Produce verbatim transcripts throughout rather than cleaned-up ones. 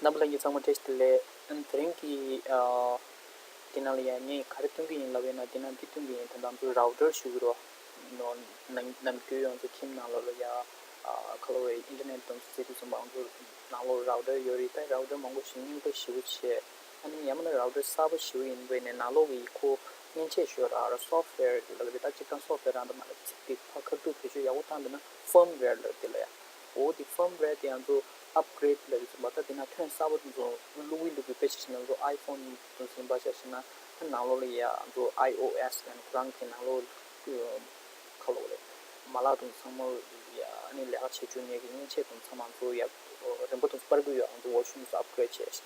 རྣམ་པ་ལྷན་རྒྱས་ཚང་མ་བཀྲ་ཤིས་བདེ་ལེགས། ཨ་ནི་དེ་རིང་གི་ཨ་འདི་ནང་ལ་ཡང་ངས་ག་རེ་སྟོན་གྱི་ཡིན་ལབ་ཡོད་ན། འདི་ནང་འདི་སྟོན་གྱི་ཡིན། ད་ང་ཚོ་རའུ་ཊར་ཞུ་གི་རོ། ནོ་ནམ་ནམ་རྒྱུན་ང་ཚོ་ཁྱིམ་ནང་ལོགས་ལ་ཡ་ཨ་ག་ལབ་རེད། ཨིན་ཊར་ནེཊ་དང་ཟེར་དུས་ཙམ་པ་ང་ཚོ་ནང་ལོགས་རའུ་ཊར་ཡོད་རེད། ད་རའུ་ཊར་མང་པོ་ཞིག་རྙིང་པ་ཞེ་པོ་བྱས། ཨ་ནི་ཡང་མིན་ན་རའུ་ཊར་གསར་པ་ཞེ་པོ་ཡིན་པ་ཡིན་ནའི་ནང་ལོགས་ཀྱི་ཁོ་མཉེན་ཆས་ཞུ་ར་ར་སོབ་ཝེར་ལབ་རེད། ད་སྤྱིར་བཏང་སོབ་ཝེར་རང་དང་མ་ལ་ཚིག་དེ་ཕ་ཁ་ཐུག་བེད་སྤྱོད་ཡག་པོ་བཏང་འདུག་ན་ཕརམ་ཝེར་ལབ་དེ་ལ་ཡ། འོ་དེ་ཕརམ་ཝེར་དེ་ང་ཚོ་ཨབ་གྷི་རེཌ་ལབ་དུས་ཙམ་པ་ད་དེ་ན་ཐོན་གསར་པ་དེ་ཚོ་བླུག་གི་འདུག་གི། དཔེ་ཆ་བཞག་ན་ང་ཚོ་ཨའི་ཕོན་དེ་ཚོ་ཡིན་པ་ཆ་བཞག་ན་ད་ནང་ལོགས་ལ་ཡ་ང་ཚོ་ཨའི་ཨོ་ཨེས་ལབ་ནས་ཁོ་རང་གི་ནང་ལོགས་ཁ་ལོ་རེད། མ་ལག་དེ་ཚོ་ཚང་མ་ཡ་ཨ་ནི་ལས་ཀ་བྱེད་བཅུག་མཁན་གྱི་མཉེན་ཆས་དེ་ཚོ་ཚང་མ་ང་ཚོ་ཡ་རིམ་པ་དེ་ཚོ་སྤར་གི་ཡོད། ང་ཚོ་ཝར་ཤན་དེ་ཚོ་ཨབ་གྷི་རེཌ་བྱས།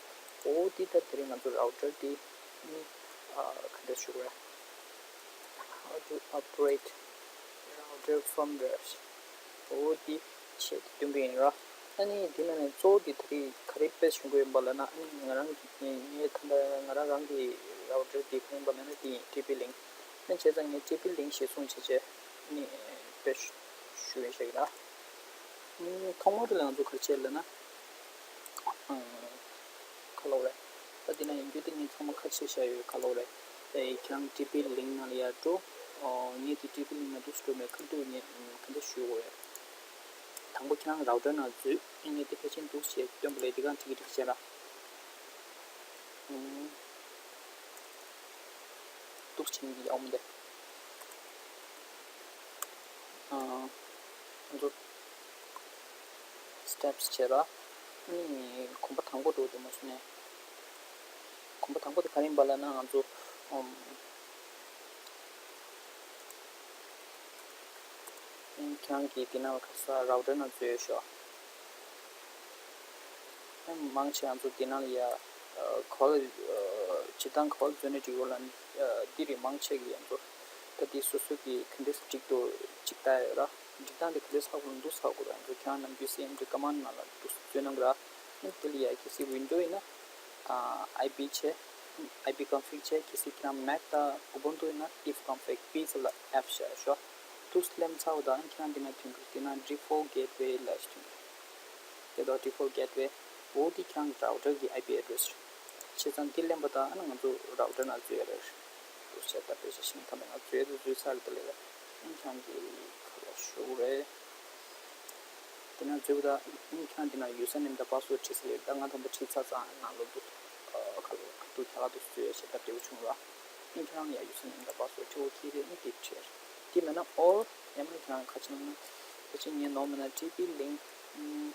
འོ་དེ་ད་དེ་རིང་ང་ཚོ་རའུ་ཊར་དེ་ནི་ཨ་ག་འདྲ་ཞུ་དགོས་རེད། How to upgrade router firmware. འོ་དེ་བྱས་ཏེ་སྟོན་གྱི་ཡིན་ར། ཨ་ནི་དེ་ནང་ནས་གཙོ་བོ་དེ་ད་རེས་ག་རེ་དཔེ་ཞུ་དགོས་ཡིན་པ་ལབ་ན། ཨ་ནི་ང་རང་གི་ངའི་ད་ལྟ་ང་རང་རང་གི་རའུ་ཊར་དེ་ག་རེ་ཡིན་པ་ལབ་ན་དེ་ཡིན། ཊི་པི་ལིང་། ཨ་ནི་བྱས་ཙང་ངས་ཊི་པི་ལིང་གཞིར་བཟུང་བྱས་བྱས་ཨ་ནི་དཔེ་ཞུ་ཡས་བྱས་ཡིན་ར། ཨ་ནི་ཐོག་མར་དེ་ལ་ང་ཚོ་ག་རེ་བྱས་ལབ་ན། ཨ། ག་ལབ་རེད། ད་འདི་ན་ཡིན་རྒྱུ་དེ་ངས་ཚང་མ་ཁ་ཕྱེ་བཞག་ཡོད། ག་ལབ་རེད། ཨེ་ཁྱེད་རང་ཊི་པི་ལིང་ནང་ལ་ཡར་འགྲོ། ཨོ་ངས་དེ་ཊི་པི་ལིང་ནང་འདུག་སེ་འགྲོ་མེད། ཁ་ཐུག་ངས་ག་འདྲ་ཞུ་དགོས་རེད། དང་པོ་ཁྱེད་རང་རའུ་ཊར་ནང་འཛུལ། ཨེ་ངས་དེ་ཕལ་ཆེར་འདུག་སེ་བྱས་སྟོན་པ་ལས་དེ་གང་ཁྲིག་ཁྲིག་བྱས་ར། ཨུམ། འདུག་སེ་བྱས་ནས་ཡག་མོ་འདུག་ང་ཚོ་སི་ཊེབ་སི་བྱེད་ར། ཨ་ནི་གོམ་པ་དང་པོ་འགྲོ་དུ་མ་སོང་ནས། གོམ་པ་དང་པོ་དེ་ག་རེ་ཡིན་པ་ལབ་ན་ང་ཚོ་ཨམ། ཨ་ནི་ཁྱེད་རང་གི་དེ་ནང་ལ་ག་ས་རའུ་ཊར་ནང་འཛུལ་ཡོད་ཤོག་ཨ་མང་ཆེ་ང་ཚོ་འདི་ནང་ལ་ཡ་ཨ་ག་བ་ལ་ཨ་སྤྱིར་བཏང་ག་བ་ལ་འཛུལ་ནས་འགྲིག་ཡོད་ལབ་ན། ཨ་འདི་རེད། མང་ཆེ་གི་ང་ཚོ་ད་འདི་སོ་སོ་གི་ག་འདྲས་འགྲིག་འདུག་ཅིག་ལྟ་ཡོད་ར། འགྲིག་སྟངས་དེ་ག་འདྲས་ཧ་གོ་ལ་འདུག་ཧ་གོ་ར། ང་ཚོ་ཁྱེད་རང་ནམ་རྒྱུན་སི་ཨེམ་ཌི་ཀ་མན་ཌི་ནང་ལ་འདུག་འཛུལ་གནང་གི་ར། ཨ་དེ་ལ་ཡ་གལ་སྲིད་ཝིན་ཌོ་ཡིན་ན་ཨ་ཨའི་པི་བྱས། ཨའི་པི་ཀོན་ཕིག་བྱས། གལ་སྲིད་ཁྱེད་རང་མེག་དང་ཨུ་བུན་ཊུ་ཡིན་ན་ཨིབ་ཀོན་ཕིག། པི་ཚ་ལ་ཨེབ་བྱས་ཤོག་འདུག་སེ་ལེན་ཚར་བ་དང་ཁྱེད་རང་འདི་ན་ཐོན་གི་རེད། འདི་ན་ཌི་ཕོལ་ཊི་གེ་ཊི་ཝེ་ལབ་ཞིག་ཐོན་གི་རེད། དེ་དང་ཌི་ཕོལ་ཊི་གེ་ཊི་ཝེ། འོ་དེ་ཁྱེད་རང་གི་རའུ་ཊར་གི་ཨའི་པི་ཨེ་ཌི་རེ་སི་རེད། བྱས་ཙང་དེ་ལེན་པ་དང་ཨ་ནི་ང་ཚོ་རའུ་ཊར་ནང་འཛུལ་ཡ་རེད། འདུག་སེ་བྱས། ད་དཔེ་ཆ་བཞག་ན་ད་ལྟ་ང་འཛུལ་དུ་འཛུལ་ཚར་རེད། ད་ལས་ཨ་ནི་ཁྱེད་རང་གི་ག་ལ་ཞུ་དགོས་རེད། དེ་ནང་འཛུལ་བ་དང་ཨ་ནི་ཁྱེད་རང་དེ་ནང་ཡུ་ཟར་ནེམ་དང་པ་སི་ཝར་ཌི་བྲིས་ས་རེད། ད་ང་དང་པོ་བྲིས་ཚར་ཙང་ནང་ལོགས་འདུག་ཨ་ག་ལ་འདུག་རྒྱ་ལ་འདུག་འཛུལ་ཡ་བྱས། ད་འབྲས་བུ་བྱུང་ར། ཨ་ནི་ཁྱེད་རང་ལ་ཡ་ཡུ་ཟར་ནེམ་དང་པ་སི་ཝར་ཌི་འོ་ཁྱེད་རེད། ཨ་ནི་དེ་བྲིས་རེད། དེ་མེད་ན་ཨོར་ཡང་མིན་ན་ཁྱེད་རང་ག་ཅི་ལབ་ན། ཕལ་ཆེར་ངས་ནོར་མེད་ན་ཊི་པི་ལིང་། ཨམ།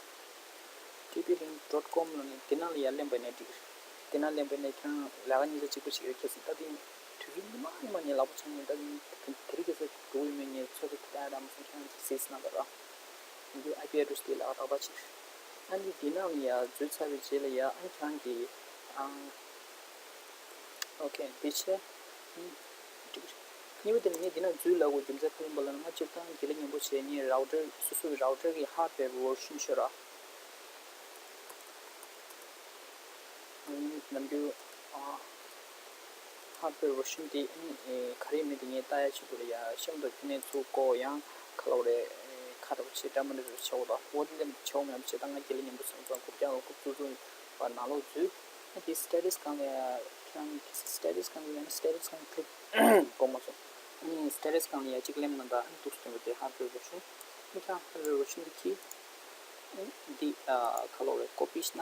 ཊི་པི་ལིང་ཌོཊ་ཀོམ་ལབ་ནས་དེ་ནང་ལ་ཡར་ལེན་པ་ཡིན་ན་འགྲིག་གི་རེད། དེ་ནང་ལེན་པ་ཡིན་ན་ཁྱེད་རང་ལས་ཀ་གཉིས་ཆ་གཅིག་པ་ཞིག་ཡོད། གལ་སྲིད་ད་དེ་དུས་ཚོད་ཉི་མ་ཉི་མ་ངས་ལག་པ་འཆང་ནས་ད་དེ་དེ་རིང་ཁ་སང་འགྲོ་གི་མེད། ངས་ཚོད་ལྟ་ད་ད་མ་སོང་། ཁྱེད་རང་གིས་གཟིགས་ན་ད་ར། ང་ཚོའི་ཨའི་པི་ཨེ་ཌི་རེ་སི་དེ་ལ་རག་པ་བྱེད། ཨ་ནི་དེ་ནང་ལ་ཡར་འཛུལ་ཚར་བའི་རྗེས་ལ་ཡ་ཨ་ནི་ཁྱེད་རང་གིས་ཨང་། ཨོ་ཁེ། དེ་བྱས། ཨང་། འགྲིག་རེད། གཉིས་པ་དེ་ནི་ངས་འདི་ན་འཛུལ་ལབ་དགོས་རྒྱུ་མཚན་ག་རེ་ཡིན་པ་ལབ་ན། ང་སྤྱིར་བཏང་དགེ་ལེགས་ཉམས་པོ་བྱས། ངས་རའུ་ཊར་སོ་སོ་གི་རའུ་ཊར་གི་ཧར་ཌི་ཝེར་ཝར་ཤན་ཤོད་ར། ཨང་། ནམ་རྒྱུན་ཨ་ཧར་ཌི་ཝེར་ཝར་ཤན་དེ་ཨ་ནི་ག་རེ་ཡིན་མིན་དེ་ངས་ལྟ་ཡ་བྱེད་དགོས་རེད། ཡ་གཤམ་དུ་ཁྱོན་ནས་ཚུར་བཀོག་ཡང་ག་ལབ་རེད། ཁ་འདྲ་པོ་བྱེད་འདྲ་མི་འདྲ་བྱེད་དགོས་དང་། འོ་དེ་ལས་བྱེད་དགོས་མེད་པ་བྱས། ད་ང་དགེ་ལེགས་ཉམས་པོ་བྱས་ཙང་རྐུབ་བཀྱག་རྐུབ་བཙུགས་བཙུགས་པ་ནང་ལོགས་འཛུལ། ཨ་དེ་སི་ཊེ་ཊས་སྒང་ལ་ཡ་ཁྱེད་རང་གི་སི་ཊེ་ཊས་སྒང་ལ་ཡ་ནི་སི་ཊེ་ཊས་སྒང་ལ་ཀླིག་དགོས་མ་སོང་། ཨ་ནི་སི་ཊེ་ཊས་སྒང་ལ་ཡ་གཅིག་ལེན་ན་ད་ཨ་ནི་འདུག་སེ་སྟོན་གྱི་རེད། ཧར་ཌི་ཝེར་ཝར་ཤན། ཨ་ནི་ཁྱེད་རང་ཧར་ཌི་ཝེར་ཝར་ཤན་དེ་ཁྱེར། ཨ་ནི་འདི་ཨ་ག་ལབ་རེད། ཀོ་པི་བྱས་ན།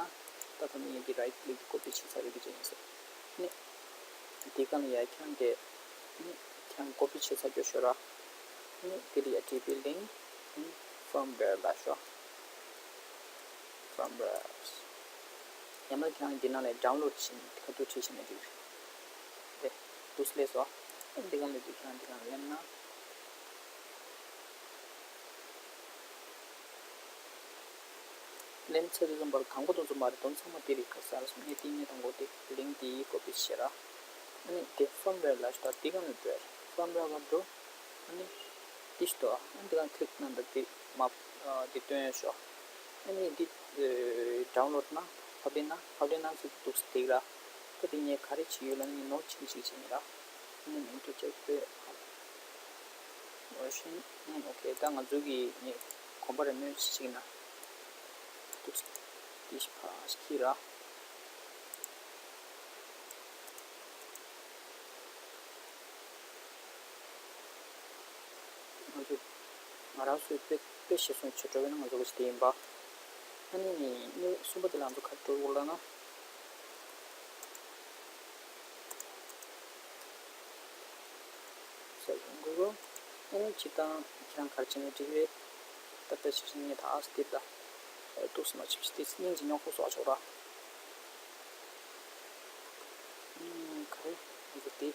ད་ད་ནི་ངས་འདི་རའིཊ་ཀླིག་གིས་ཀོ་པི་བྱས་ཚར་བའི་གི་ཅན་ཡིན་ས། ཨ་ནི་འདི་སྒང་ལ་ཡ་ཁྱེད་རང་གིས་ཨ་ནི་ཁྱེད་རང་ཀོ་པི་བྱས་ཚར་རྒྱུ་ཤོད་ར། ཨ་ནི་འདི་ལ་ཡ་ཊི་པི་ལིང་། ཨ་ནི་ཕརམ་ཝེར་ལབ་ཤོག་ཕརམ་ཝེར། ཡང་ན་ཁྱེད་རང་འདི་ནང་ལ་ཌའུན་ལོཌ་བྱས་ནས་ཁ་ཐུག་བྲིས་བྱས་ན་འགྲིག་རེད། དེ་འདུག་སེ་སླེབས་སོང་། ཨ་ནི་འདི་སྒང་ལ་འདི་ཁྱེད་རང་འདི་སྒང་ལ་ལེན་ན། ལེན་ཚར་དུས་ཙམ་པར་དང་པོ་དེ་ཚོ་མ་རེད། དེ་ཚང་མ་དེ་རེད། ག་ས་རེད་སོང་། ངས་དེ་གཉིས་དང་པོ་དེ་ལིང་དེ་ཀོ་པི་བྱས་ར། ཨ་ནི་དེ་ཕརམ་ཝེར་ལབ་ཤོག་ད་དེ་སྒང་ལ་འགྲོ་ཡ་རེད། ཕརམ་ཝེར་སྒང་འགྲོ། ཨ་ནི་དེ་ཞིག་འདུག་ཨ་ནི་དེ་སྒང་ཀླིག་གནང་དང་དེ་མ་དེ་སྟོན་ཡ་ཤོག་ཨ་ནི་འདི་ཌའུན་ལོཌ་གནང་། ཕབ་ལེན་གནང་། ཕབ་ལེན་གནང་ཚར་དུས་འདུག་སེ་འགྲིག་ར། ད་དེ་ངས་ག་རེ་བྱས་ཡོད་ལབ་ན། ངས་ནོར་ཆེན་པོ་ཞིག་བྱས་ཡིན་ར། ཨ་ནི་མིང་ཐོ་ཅེག་པས་ཕབ། ཝར་ཤན། ཨ་ནི་ཨོ་ཁེ། ད་ང་ཚོ་གི་ངས་གོམ་པ་རེ་མོས་ཅིག་ན། འདུག་སེ་དེ་ཞིག་ཕར་ཞིག་ཁྱེར་ར། ང་རང་ཚོའི་དཔེ་དཔེ་གཞིར་བཟུང་བྱས་འགྲོ་བས་ན་ང་ཚོ་ག་ཅི་དེ་ཡིན་པ། ཨ་ནི་གཉིས་གསུམ་པ་དེ་ལ་ང་ཚོ་ག་རེ་འགྲོ་དགོས་ལབ་ན། ཟེར་ཡོང་གི་རེད། ཨ་ནི་སྤྱིར་བཏང་ཁྱེད་རང་ག་རེ་བྱས་ནས་འགྲིག་རེད། ད་དཔེ་ཆ་ཞིག་ངས་ད་ཨ་སྟེར་ད། ཏོག་ཙམ་ཞིབ་ཞིབ་དེ་སྙིང་རྗེ་སྙོག་པོ་བཟོ་ཆོག་ར། ཨུམ། ག་རེ་ང་ཚོ་དེ།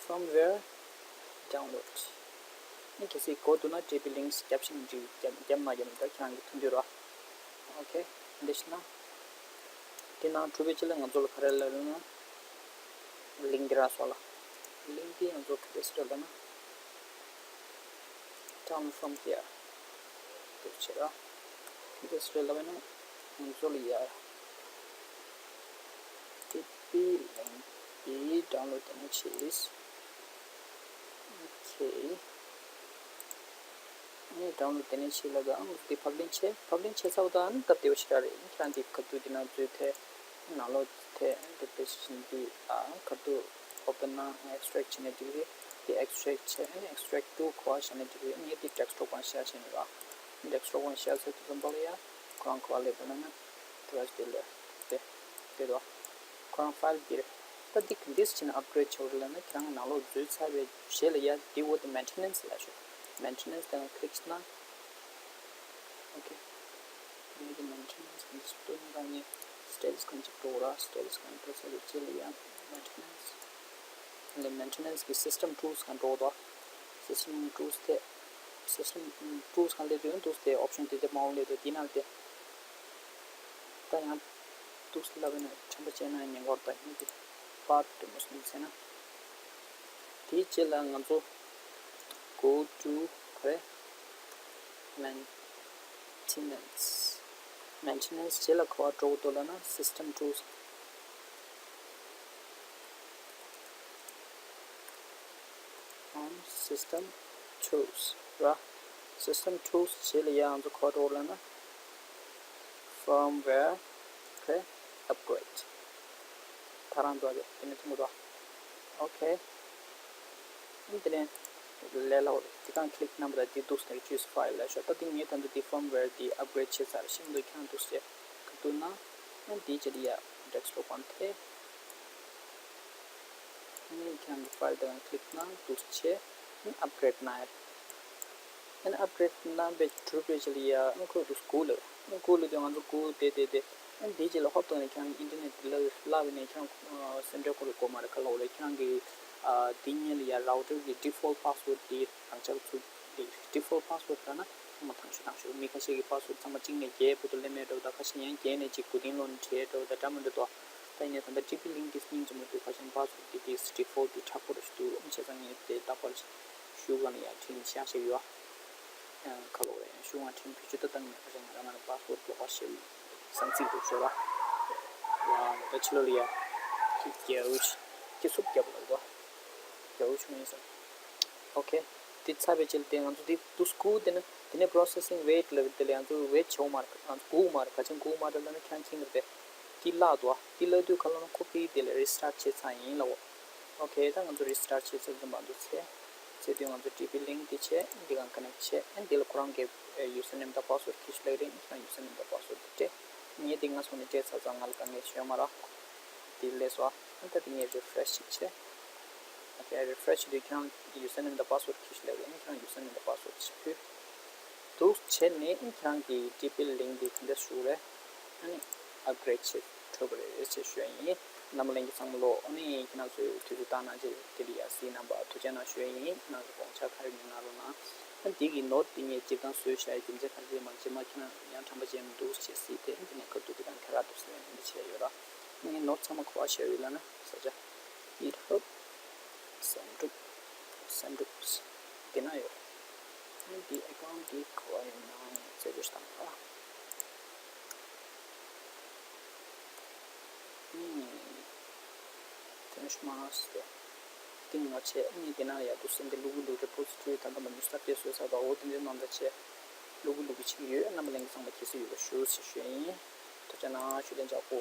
firmware download། ཨ་ནི་གལ་སྲིད་དགོས་འདུག་ན་ཊི་པི་ལིང་ཀི་རྒྱབ་ཤིང་འགྲིག་རྒྱབ་རྒྱབ་མ་རྒྱབ་ད་ཁྱེད་རང་གི་མཐུན་འགྱུར་ར། ཨོ་ཁེ། འདི་ཤི་ན། དེ་ནང་གྲུབ་པའི་ཆེད་ལ་ང་ཚོ་ལ་ག་རེ་ལབ་ན། ལིང་ཀི་ར་སོགས་ལ། ལིང་ཀི་ང་ཚོ་ག་རེ་ཟེར་ལབ་ན། download from here། འདུག་བྱེད་ར། འདུག་ཟེར་ལབ་ན། ང་ཚོ་ལ་ཡ། ཊི་པི་ལིང་ཀི་download དེ་ནས་བྱེད། ཨོ་ཁེ། ཨ་ནི་download དེ་ནས་བྱེད་ལ་ད་ཨང་འདི་ཕབ་ལེན་བྱེད། ཕབ་ལེན་བྱེད་ཚར་བ་དང་ཨ་ནི་སྟབས་བདེ་བ་ཞིག་རག་རེད། ཁྱེད་རང་འདི་ག་དུས་འདི་ནང་འཛུལ་ཐལ། ནང་ལོགས་འཛུལ་ཐལ། ཨ་ནི་འདི་དཔེ་ཆ་བཞིན་དུ་ཨ་ག་དུས་open ན་extract བྱས་ནས་འགྲིག་རེད། འདི་extract བྱས། ཨ་ནི་extract to ག་པར་བཞག་ནས་འགྲིག་རེད། ངས་འདི་desktop སྒང་བཞག་བྱས་ནས་ར། desktop སྒང་བཞག་ཚར་དུས་ཙམ་པ་ལ་ཡ་ཁོ་རང་ག་པར་སླེབས་འདུག་ལབ་ན། དེ་ག་ཅིག་དེ་ལ་དེ་དེ་དོ། ཁོ་རང་ཕའིལ་འདིར། ད་འདི་ག་འདྲས་བྱས་ནས་upgrade བྱེད་དགོས་རེད་ལབ་ན། ཁྱེད་རང་ནང་ལོགས་འཛུལ་ཚར་བའི་རྗེས་ལ་ཡ་འདི་འོག་ཏུ་maintenance ལབ་ཤོག། maintenance དེ་ལ་click བྱས་ན། ཨོ་ཁེ། ངས་འདི་maintenance ག་འདྲས་ཞིག་སྟོན་ན། ད་ངས་status གང་ཅིག་འགྲོ་ར། status གང་འགྲོ་ཚར་བའི་རྗེས་ལ་ཡ་maintenance ལས་maintenance གི་system tools གང་འགྲོ་དོ། system tools དེ། system tools གང་སླེབས་དུས་འདུག་སྟེ་option དེ་དེ་མང་པོ་སླེབས་དུས་འདི་ནང་དེ། ད་ཡང་འདུག་སེ་ལབ་ན་ཁྲམ་པ་བྱས་ན་ཉེན་ཁ་ད་ཡིན་གྱི། པར་དུ་མ་སོང་ཟེར་ན། དེའི་རྗེས་ལ་ང་ཚོ་go to ག་རེ། maintenance། maintenance རྗེས་ལ་ག་པར་འགྲོ་དགོས་འདུག་ལབ་ན། system tools on system tools ར། system tools རྗེས་ལ་ཡང་ང་ཚོ་ག་པར་འགྲོ་དགོས་ལབ་ན། firmware ག་རེ། upgrade ད་རང་འདུག་ག་དེ་ནས་མཐོང་གི་འདུག་ཨོ་ཁེ། ཨ་ནི་དེ་ནས་ལས་སླ་པོ་རེད། དེ་གང་click གནང་བ་དང་དེ་འདུག་སེ་choose file ལབ་ཤོག། ད་དེ་ངས་ད་ལྟ་དེ་firmware དེ་upgrade བྱས་ཚར། ཤིན་ཏུ་ཁྱང་འདུག་སེ་ག་འདུག་ན། ཨ་ནི་དེའི་རྗེས་ལ་ཡ་desktop སྒང་ཐེ། ཨ་ནི་ཁྱེད་རང་གི་ཕའིལ་དེ་གང་click གནང་འདུག་སེ་བྱས། ཨ་ནི་upgrade གནང་ཡ། ཨ་ནི་upgrade གནང་བའི་གྲུབ་པའི་རྗེས་ལ་ཡ། ཨ་ནི་ཁོ་འདུག་སེ་Google ལ། ཨ་ནི་Google ལ་དེ་ང་ཚོ་Google དེ་དེ་དེ། ཨ་ནི་དེའི་རྗེས་ལ་ཧོབ་ཐོག་ནས་ཁྱེད་རང་གི་internet དེ་བརླག་བརླག་བས་ནས་ཁྱེད་རང་སེམས་ཁྲལ་ཁོ་རེ་དགོས་མ་རེད། ག་ལབ་དགོས་རེད། ཁྱེད་རང་གི་ཨ་དེ་སྔོན་ལ་ཡ་router གི་default password དེ་རང་འཇགས་ཚུལ་དེ། default password ལབ་ན་ཚང་མ་དང་ཤོས་དང་ཤོས། མི་ཁ་ཤས་ཀྱི་password ཚང་མ་གཅིག་ནས་བརྒྱད་བར་དུ་སླེབས་མེད་འགྲོ། ད་ཁ་ཤས་ཡང་བརྒྱད་ནས་གཅིག་དགུ་སྟེང་ལོགས་ནས་བྲལ་འགྲོ། ད་འདྲ་མི་འདྲ་འདུག་ད་ཡིན་ནའི་ད་ལྟ་ཊི་པི་ལིང་ཀི་སྙིང་རྗེ་མོ་འདུག་ཁ་ཤས་password དེ་དེ་default དེ་དྲག་པོ་རེད་ཤག་འདུག་བྱས་ཙང་ངས་དེ་རྟག་པར་ཞུ་ག་ནས་ཡར་འཕྲིན་བཞག་བཞག་ཡོད། ཨ། ཁ་ལོ་རེད། ཞུ་ང་འཕྲིན་བེད་སྤྱོད་ད་བཏང་མེད། ཁ་ཤས་ང་རང་ང་རང་password ལོགས་ཀ་ཤེས་བསམ་ཚིག་འདུག་ཤོད་ར། ཡ་ད་ཕྱི་ལོགས་ལ་ཡ་ཁྱི་རྒྱལ་པོ་ཁྱི་སུབ་རྒྱབ་ལ་འདུག་རྒྱལ་པོ་ཆུང་ཡིན་ས། ཨོ་ཁེ། དེ་ཚར་བའི་རྗེས་ལ་དེ་ང་ཚོ་དེ་འདུག་སེ་སྒུག་དེ་ནས་དེ་ནས་processing wait ལབ་དེ་ལ་ང་ཚོ་wait བྱེད་དགོས་མ་རེད། ང་ཚོ་སྒུག་མ་རེད། ག་ཅི་སྒུག་མ་རེད་ལབ་ན་ཁྱེད་རང་མཁྱེན་གི་རེད། དེ་བརླག་འདུག་ཨ། དེ་བརླག་དུས་ག་ལབ་ན་ཁོ་པི་དེ་ལ་restart བྱས་ཚར་ཡིན་ལབ་འོ། ཨོ་ཁེ། ད་ང་ཚོ་restart བྱས་ཚར་ཙམ་པ་འདུག་ཚེ། ཚེ་དུས་ང་ཚོ་ཊི་པི་ལིང་ཀི་དེ་བྱས། འདི་གང་connect བྱས། ཨ་འདི་ལ་ཁོ་རང་གི་username དང་password ཁྱེར་ཤོག་ལབ་རེད། ཁྱེད་རང་username དང་password དེ་སྤྲད། ངས་འདི་སྔ་སོང་ནས་སྤྲད་ཚར་ཙང་ང་ལ་དཀའ་ངལ་ཞིག་ཡོད་མ་རེད། དེ་ལས་སོ། ཨ་ད་དེ་ངས་refresh ཞིག་བྱས། ཨོ་ཁེ། refresh བྱེད་དུས་ཁྱེད་རང་username དང་password ཁྱེར་ཤོག་ལབ་རེད། ཁྱེད་རང་username དང་password ཞིག་ཕུལ། འདུག་བྱས་ནས་ཁྱེད་རང་གི་ཊི་པི་ལིང་ཀི་དེ་ག་འདྲས་ཞུ་རེད། ཨ་ནི་upgrade བྱེད་ཐུབ་པ་རེད་ཅེས་ཞུ་ཡ་ཡིན། རྣམ་པ་ལྷན་རྒྱས་ཚང་མ་ལོ། ཨ་ནི་ཁྱེད་རང་ཚོས་དུས་ཚོད་བཏང་གནང་རྗེས་དེ་འདྲ་ཡ་གཟིགས་གནང་བར་ཐུགས་རྗེ་གནང་ཞུ་ཡ་ཡིན། ཁྱེད་རང་ཚོ་དགོངས་འཆར་ག་རེ་ཡོད་གནང་རོགས་གནང་། ཨ་འདི་གི་ནོཊ་འདི་ངས་སྤྱིར་བཏང་བཟོས་བཞག་ཡ། རྒྱུ་མཚན་ག་རེ་ཟེར་ན་རྗེས་མ་ཁྱེད་རང་ཡང་ཁྲམ་པ་ཅན་མི་འདུག་ཅེས་གཟིགས་ཏེ། ཨ་འདི་ནས་ག་དུས་འདི་གང་ཁྱེད་རང་འདུག་ཟེར་ཡ་འདི་འདྲ་བྱས་ཡོད་ར། ངས་ནོཊ་ཚང་མ་ག་པར་བཞག་ཡོད་ལབ་ན་ས་ཆ། GitHub Sandrup Sandrup འདི་ན་ཡོད། ཨ་འདི་ཨེ་ཀའུན་འདི་ག་པར་ཡོད་ན་ངས་རྩད་གཅོད་བཏང་ར། ཨུམ། དེ་ནས་ཤུ་མ་སྟེ། འདི་ང་བྱས། ཨ་ནི་འདི་ན་ཡ་འདུག་སེ་འདི་ལུ་གུ་ལུ་repository ད་ལྟ་མ་ནུས་སྟབས་བདེ་བཟོས་ཚར་བ། འོ་འདི་འདི་ནང་ད་བྱས། ལུ་གུ་ལུ་གུ་ཅིག་ཡོད། རྣམ་པ་ལྷན་རྒྱས་ཚང་མ་ཁྱེད་ཚོ་ཡོད་པ་ཞུ་ཞེས་ཞུ་ཡ་ཡིན། ཐུགས་རྗེ་གནང་། ཤུགས་ལྡན་ཅག་པོ།